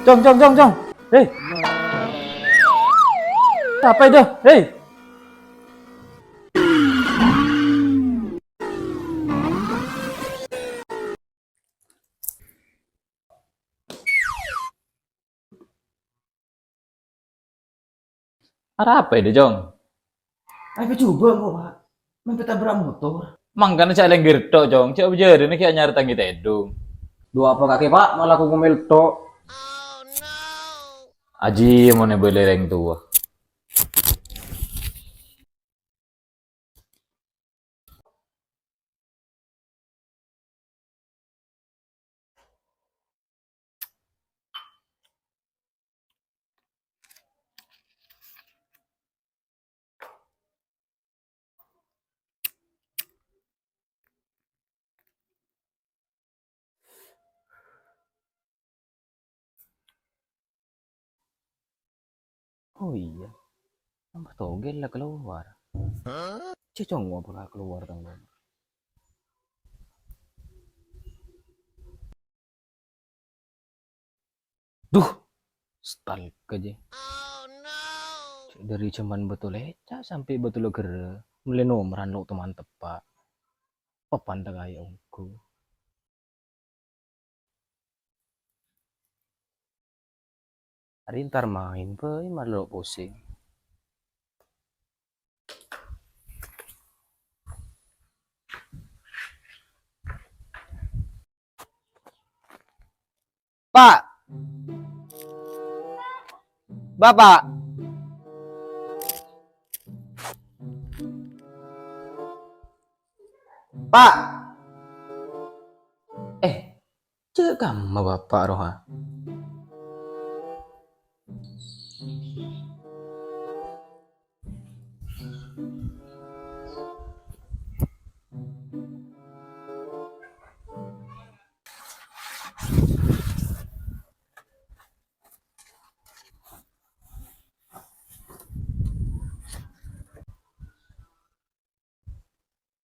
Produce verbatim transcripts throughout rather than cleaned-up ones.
Cong, cong, cong, cong. Hei. Apa itu? Hei. Arapa itu, Cong? Ayo coba engko', Pak. Mèmpè tabrak motor. Mangkana jhâ' lènggher tok, Cong. Jhâ' bâjârâna ghi' anyar tanggi tèdung. Dhu apa kakè, Pak? Malah aku ngomel tok. Ajiyâ mon èbâlâ rèng towa. Oh iyâ, napa togel la kalowar? Cè' Cong apa la kalowar tang. Dhu, stalka jè. Cè' dhâri jhâman bâto lèca' sampè' bâto la ghârâ, mellè nomeran lo' toman teppa'. Papan ta' kaè ongghu. Arè entar maèn bhâi, malah lo' posèng. Pak. Bapak. Pak. Eh, cè' kamma Bapak rowa?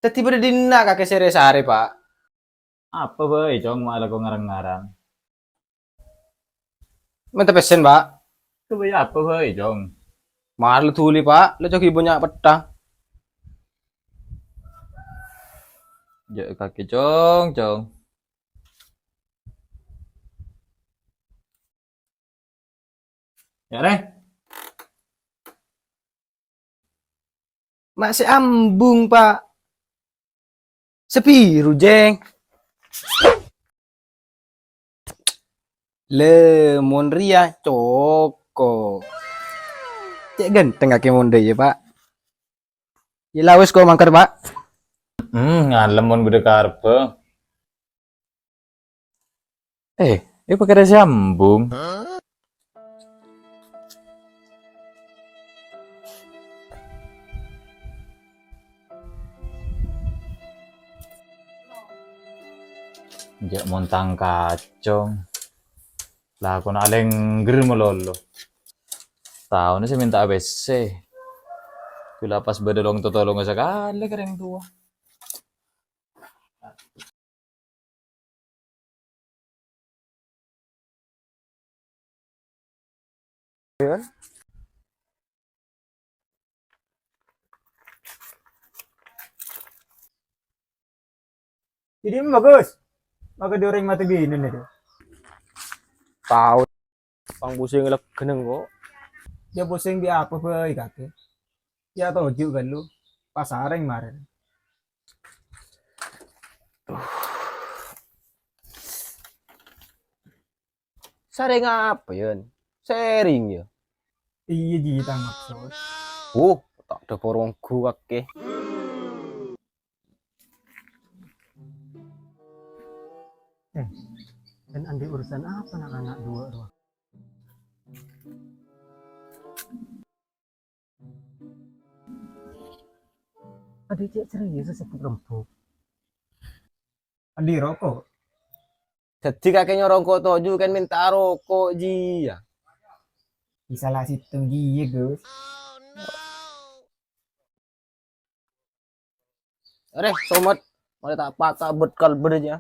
Dhâddhi bâdâ dinna' kakè sè rè-sarè, Pak? Apa bhâi, Cong, ma' alako ngarang-ngarang? Mènta pèssèn, Pak. Kabâjâ apa bhâi, Cong? Mara la dhuli, Pak. La jâghi bânnya' pettha. Jâ' kakè, Cong, Cong. Yâ, rè. Ma' sè ambung, Pak. Sè biru, Jeng. Lè, mon rèya cokop. Cè' ghântengnga kakè mon rèya, Pak. Yâ la wes, ko' mangkat, Pak. Hmm, ngalem mon bâdâ karebbhâ. Eh, eh, pakara sambung. Jâ' montang kacong. Lakona alèngghâr malolo. Taona sè mènta'a pèssè. Ghulâ pas bâdâ long-totolongnga sakalè ka rèng towa. Jadi bagus. Maka di orang mata bini nih tuh. Tahu. Pang pusing legen kok. Dia pusing di apa, Boy, kakek? Ya, toju' ghâllu. Pas sareng marèn. Sareng apa, Yun? Sharing, ya? Iya, Ji, tang maksud. Uh, ta' ada porongku kakek. Eh, kan andi' urusan apa na'-kana' duwâ' rowa? Adi cè' serius sè rembuk. Andi' roko'. Dhâddhi kakè nyoro engko' toju' kan mènta roko', Ji, ya. Bisa la sèttong, Ji, ya, Gus. Arè, somat. Malè ta' paka' bât kalbâr jâ.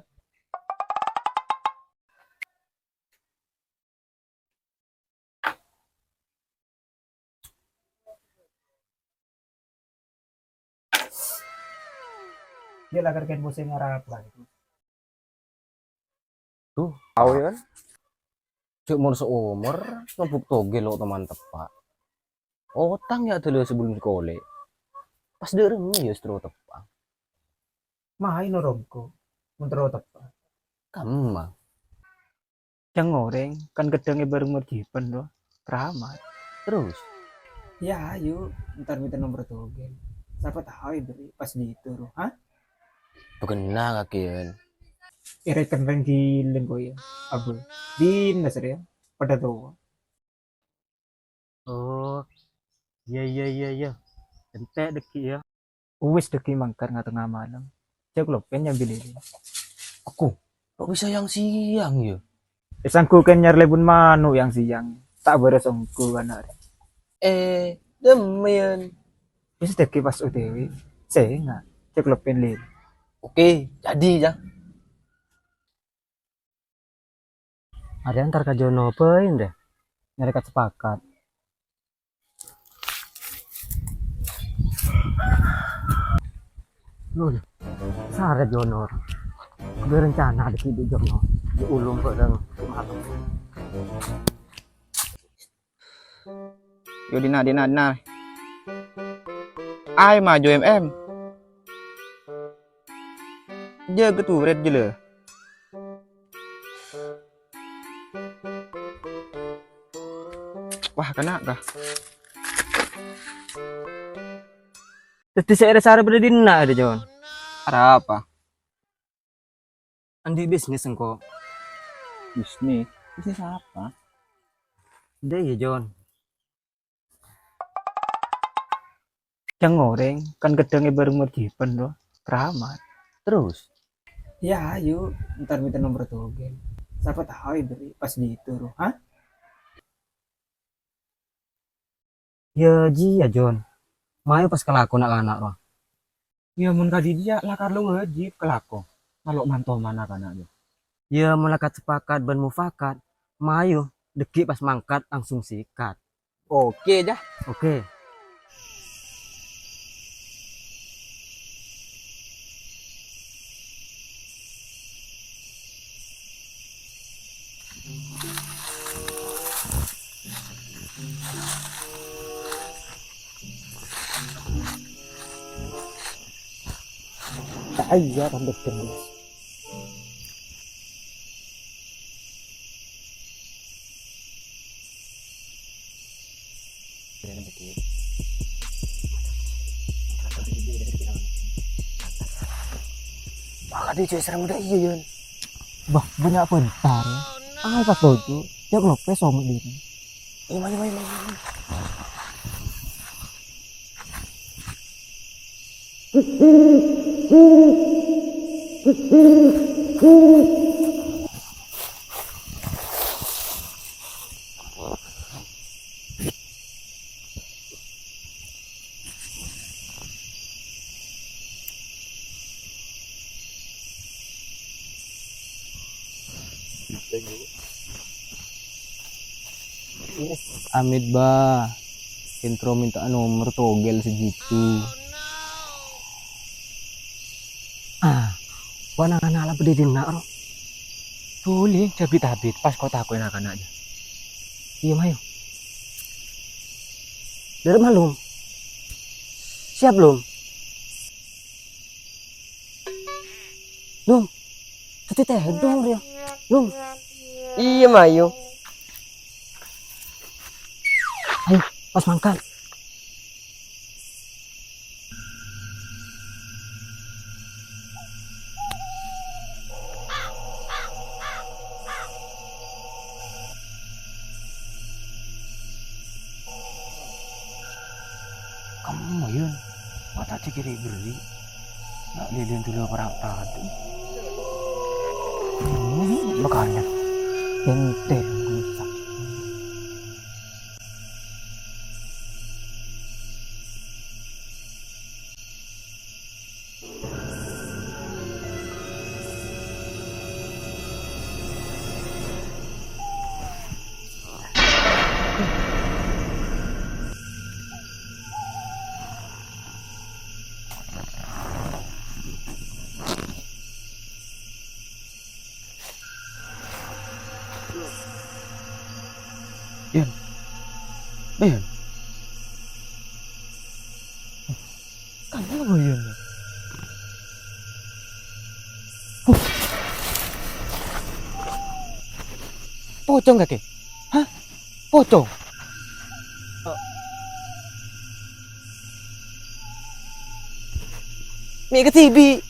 Takar kèn posèng arapa? Duh, tao yâ kan? Jhâ' mon saomor, ngebuk togel lo' toman teppa'. Otang yâ adâlâ sabellun sakolè. Pas dâ' remma yâ terro teppa'. Maèn orèng ko, mon terro teppa'. Kamma? Jhâng orèng, kan ghâddhâng è bâreng marjiban, ro. Keramat. Terus? Yâ, ayo, entar mènta nomer togel. Sapa tao èberri' pas dito, ro. Hah? Paghenna kakèn. Èrèken rèng ghiling ko yâ. Abu. Dinas rèya. Padâ towa. Oh. Iyâ, iyâ, iyâ, iyâ. Ènte' dâggi' yâ. Uwis dâggi' mangkat nga-tengnga malem. Jhâ' kelopèn nyambi lilin. Aku, kok bisa yang siang yâ? Eh, sanggu kèn nyar lebun mano' yang siang. Ta' bârâs ongghu kana' rè. Eh, dâmmèyan. Wis dâggi' pas O T W. Sènga', jhâ' kelopèn lilin. Oke, jadi yâ. Arè entar ka Jono bhâi, ndè. Nyarè kat-sepakat. Lho, sarè Jono. Ghâ' rencana dâggi' bi' Jono. Di ulung kok dang malem. Yo, dina, dina, dina. Ay, maju, M M. Jaga tuh, red jela. Wah, kena kah? Daddi sè èrè-sarè bâdâ dinna' arè, Jon? Arapa? Andi' bisnis engko'. Bisnis? Bisnis apa? Andi' iyâ, Jon. Jhâng orèng, kan ghâddhâng è bâreng marjiban, ro. Keramat. Terus? Yâ, ayo, entar mènta nomer togel. Sapa tao èberri' pas dito, ro. Hah? Yâ, jiyâ, Jon. Mayu pas kalako na'-kana', ro. Yâ, mon kadhi jiyâ, la karlo wajib kalako. Malo' manto mana kana', yâ. Yâ, mon la kat-sepakat bân mufakat, mayu, dâggi' pas mangkat langsung sikat. Oke, Jah. Oke. Iya, rambut gendis. Wah, kadhi cewek serem udah iya, Yun. Wah, banyak bentar ya. Ah, pas lucu. Dia kelopes sama diri. Ayo, ayo, ayo, ayo. Amit, Bah. Intro minta nomor togel segitu. Ah, wa' na'-kana' la bâdâ è dinna', ro. Dhuli, jabit-abit, pas ko tako' na'-kana' jâ. Iyâ, mayu. Dârâ malum. Siap, Lum? Lum. Tadi teh dong, Rio. Lum. Iya, mayu. Ayo, pas mangkat. Kamma, Yun? Mata cekere berri. Nak lilin dulu perak tadi. Hmm, makanya. Ente rusak. Yan. Yan. Kan ngoyonè. Pocong kakè? Hah? Pocong? Mè' kadhibi'.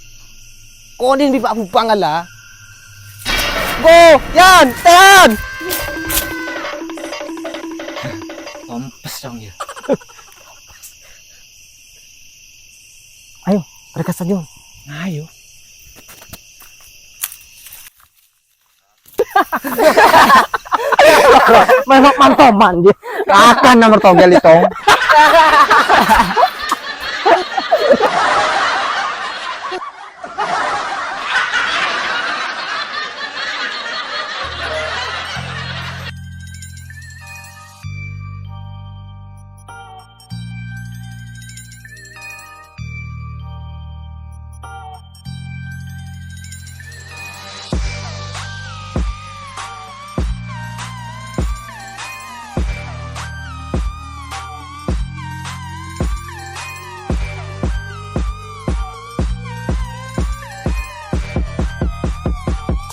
Konè'en bi' pa'-bupang la. Go, Yan, tahan! Tompes dong ya. Ayo, mereka senyum. Ayo. Memang mantoman, ya. Akan nomor tonggal itu.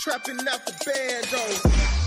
Trapping out the bando.